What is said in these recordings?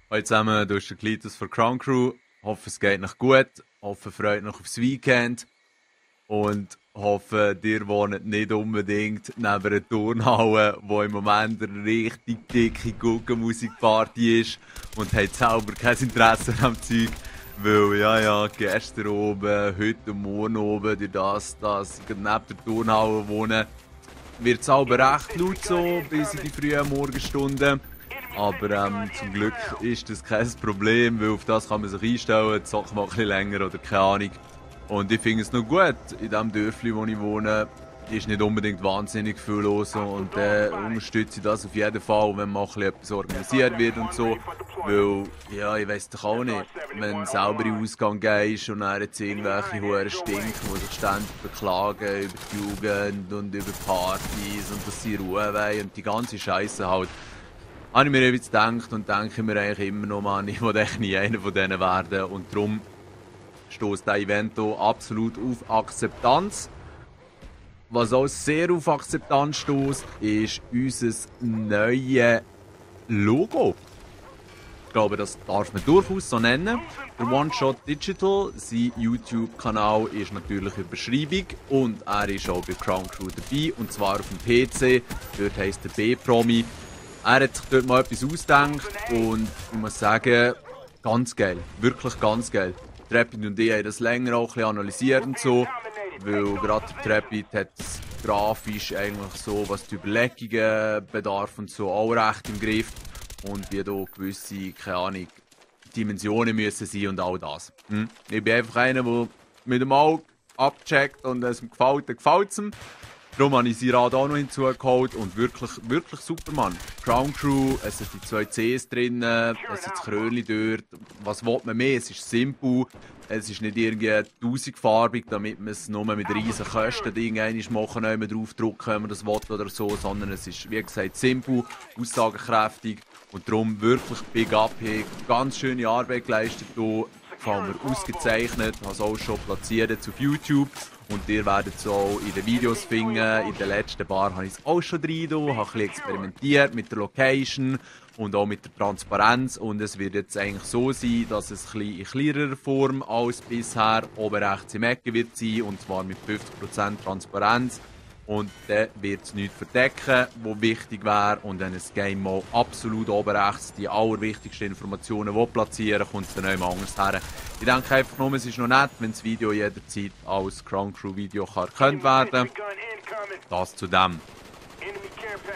Hallo zusammen, du bist der Klitus von Crown Crew. Hoffe, es geht noch gut. Hoffe, freut noch aufs Weekend. Und hoffe, ihr wohnt nicht unbedingt neben einer Turnhalle, wo im Moment eine richtig dicke Guggenmusikparty ist. Und habt selber kein Interesse am Zeug. Weil, ja, gestern oben, heute und morgen oben, durch das ich neben der Turnhalle wohne, wird es aber recht laut so, bis in die frühen Morgenstunden. Aber zum Glück ist das kein Problem, weil auf das kann man sich einstellen, die Sache mal ein bisschen länger oder keine Ahnung. Und ich finde es noch gut, in dem Dörfli, wo ich wohne, ist nicht unbedingt wahnsinnig viel los und unterstütze ich das auf jeden Fall, wenn mal ein bisschen etwas organisiert wird und so. Weil, ja, ich weiss doch auch nicht, wenn du selber in den Ausgang gehst und dann jetzt irgendwelche Huren stinken, die sich ständig beklagen über die Jugend und über Partys und dass sie Ruhe wollen und die ganze Scheiße halt. Habe ich mir jetzt gedacht und denke mir eigentlich immer noch, Mann, ich will echt nie einer von denen werden. Und darum stößt das Event hier absolut auf Akzeptanz. Was auch sehr auf Akzeptanz stößt, ist unser neues Logo. Ich glaube, das darf man durchaus so nennen. Der One Shot Digital, sein YouTube-Kanal ist natürlich in Beschreibung und er ist auch bei Crown Crew dabei, und zwar auf dem PC. Dort heisst der B-Promi. Er hat sich dort mal etwas ausgedacht und ich muss sagen, ganz geil. Wirklich ganz geil. Trepid und ich haben das länger auch ein bisschen analysiert und so, weil gerade der Trepid hat grafisch eigentlich so, was die Überlegungen bedarf und so, auch recht im Griff. Und wie da gewisse, keine Ahnung, Dimensionen müssen sein und all das. Ich bin einfach einer, der mit dem Auge abcheckt und es ihm gefällt, dann gefällt es ihm. Darum habe ich sie Rad auch noch hinzugeholt und wirklich super, Mann. Crown Crew, es sind die 2 Cs drin, es sind das Krönchen dort. Was will man mehr? Es ist simpel, es ist nicht irgendwie 1000-farbig, damit man es nur mit riesen Kosten irgendwann machen, nicht mehr draufdrücken, wenn man das will oder so, sondern es ist, wie gesagt, simpel, aussagekräftig und darum wirklich big up. Hier ganz schöne Arbeit geleistet hier, gefallen mir ausgezeichnet, habe es auch schon platziert auf YouTube. Und ihr werdet es auch in den Videos finden. In den letzten Bar habe ich es auch schon drin, habe ein bisschen experimentiert mit der Location und auch mit der Transparenz. Und es wird jetzt eigentlich so sein, dass es ein bisschen in kleinerer Form als bisher oben rechts im Ecke wird sein, und zwar mit 50% Transparenz. Und dann wird es nichts verdecken, was wichtig wäre. Und wenn das Game mal absolut oben rechts die allerwichtigsten Informationen platzieren will, kommt es dann nicht mehr anders her. Ich denke einfach nur, es ist noch nett, wenn das Video jederzeit als Crown Crew Video erkannt werden kann. Das zu dem.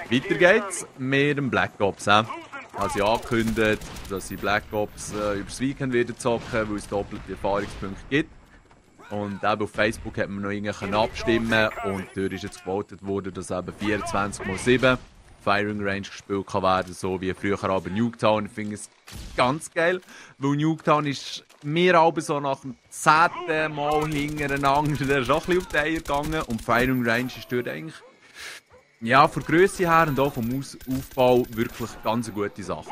Weiter geht's mit dem Black Ops. Ich habe angekündigt, dass ich Black Ops übers Weekend wieder zocken, weil es doppelte Erfahrungspunkte gibt. Und eben auf Facebook hat man noch irgendwie abstimmen und dort ist jetzt gewotet worden, dass eben 24x7 Firing Range gespielt kann werden, so wie früher aber Nuketown. Ich finde es ganz geil, weil Nuketown ist mir aber so nach dem 10. Mal hintereinander, der ist auch ein bisschen auf die Eier gegangen, und Firing Range ist dort eigentlich, ja, von der Grösse her und auch vom Aufbau wirklich ganz eine gute Sache.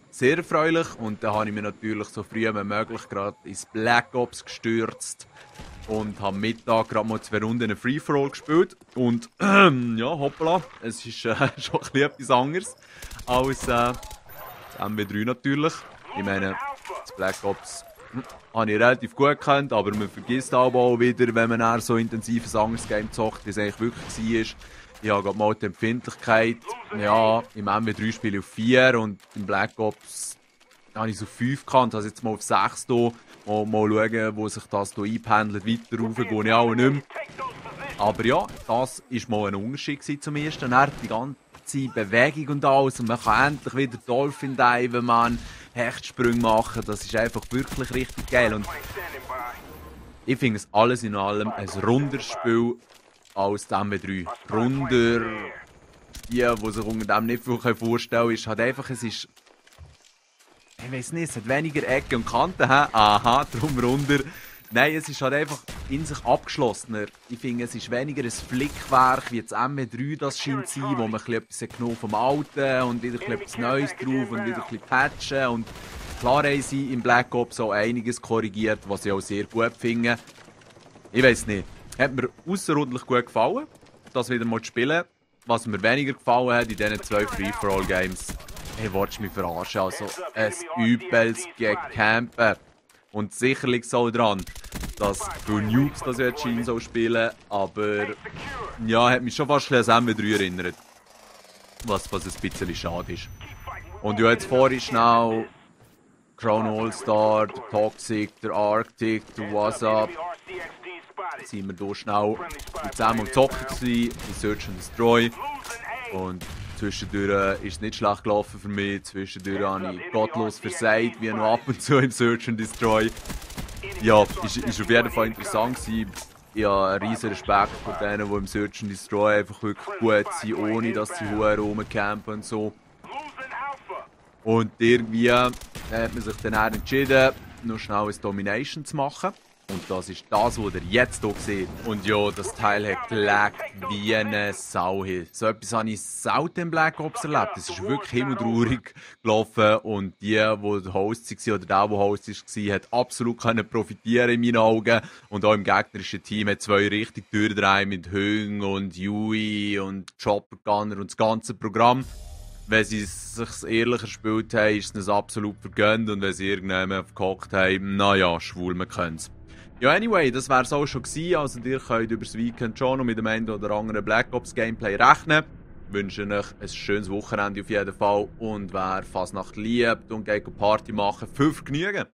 Sehr erfreulich, und da habe ich mich natürlich so früh wie möglich gerade ins Black Ops gestürzt und habe am Mittag gerade mal 2 Runden Free-for-All gespielt und ja, hoppla, es ist schon ein bisschen etwas anderes als das MW3 natürlich. Ich meine, das Black Ops habe ich relativ gut gekannt, aber man vergisst aber auch wieder, wenn man eher so intensiv ein anderes Game zockt, wie es eigentlich wirklich war. Ich habe gerade mal die Empfindlichkeit, ja, im MW3 spiele ich auf 4 und im Black Ops habe ich so 5 gehabt, also jetzt mal auf 6 hier. Mal schauen, wo sich das hier einpendelt. Weiter rauf gehe ich auch nicht mehr. Aber ja, das war mal ein Unterschied zum ersten. Dann die ganze Bewegung und alles, und man kann endlich wieder Dolphin diven, man Hechtsprünge machen. Das ist einfach wirklich richtig geil. Und ich finde es alles in allem ein runderes Spiel als das MW3. Runder, die sich unter dem nicht viel vorstellen können, ist halt einfach, es ist, ich weiss nicht, es hat weniger Ecken und Kanten, aha, drum runter. Nein, es ist halt einfach in sich abgeschlossener. Ich finde, es ist weniger ein Flickwerk, wie das MW3 das scheint zu sein, wo man etwas genommen vom Alten und wieder etwas Neues drauf und wieder ein patchen. Und klar haben sie im Black Ops auch einiges korrigiert, was ich auch sehr gut finde. Ich weiss nicht. Hat mir ausserordentlich gut gefallen, das wieder mal zu spielen. Was mir weniger gefallen hat in diesen 2 Free-for-All-Games, hey, willst du mich verarschen? Also, ein übelst Campen. Und sicherlich so dran, dass für Nukes das jetzt scheint so spielen, aber ja, hat mich schon fast an MW3 erinnert. Was ein bisschen schade ist. Und ja, jetzt vorhin schnell Crown All-Star, der Toxic, der Arctic, der WhatsApp. Sind wir hier schnell zusammen am Zocken gewesen, in Search and Destroy. Und zwischendurch ist es nicht schlecht gelaufen für mich. Zwischendurch habe ich gottlos versagt, wie noch ab und zu im Search and Destroy. Ja, ist auf jeden Fall interessant gewesen. Ich habe einen riesen Respekt vor denen, die im Search and Destroy einfach wirklich gut sind, ohne dass sie Huren rumcampen und so. Und irgendwie hat man sich dann entschieden, noch schnell ein Domination zu machen. Und das ist das, was ihr jetzt hier seht. Und ja, das Teil hat gelegt wie eine Sau hier. So etwas habe ich selten im Black Ops erlebt. Es ist wirklich himmeltraurig gelaufen. Und die der Host war, oder der Host war, hat absolut profitieren in meinen Augen. Und auch im gegnerischen Team hat zwei richtig durchdrehen mit Hung und Yui und Chopper Gunner und das ganze Programm. Wenn sie es sich ehrlich gespielt haben, ist es absolut vergönnt. Und wenn sie irgendjemand verkackt haben, naja, schwul, man kennt's. Ja, anyway, das wär's auch schon gewesen. Also, ihr könnt über das Weekend schon noch mit dem einen oder anderen Black Ops Gameplay rechnen. Ich wünsche euch ein schönes Wochenende auf jeden Fall. Und wer Fasnacht liebt und geht Party machen, viel Vergnügen!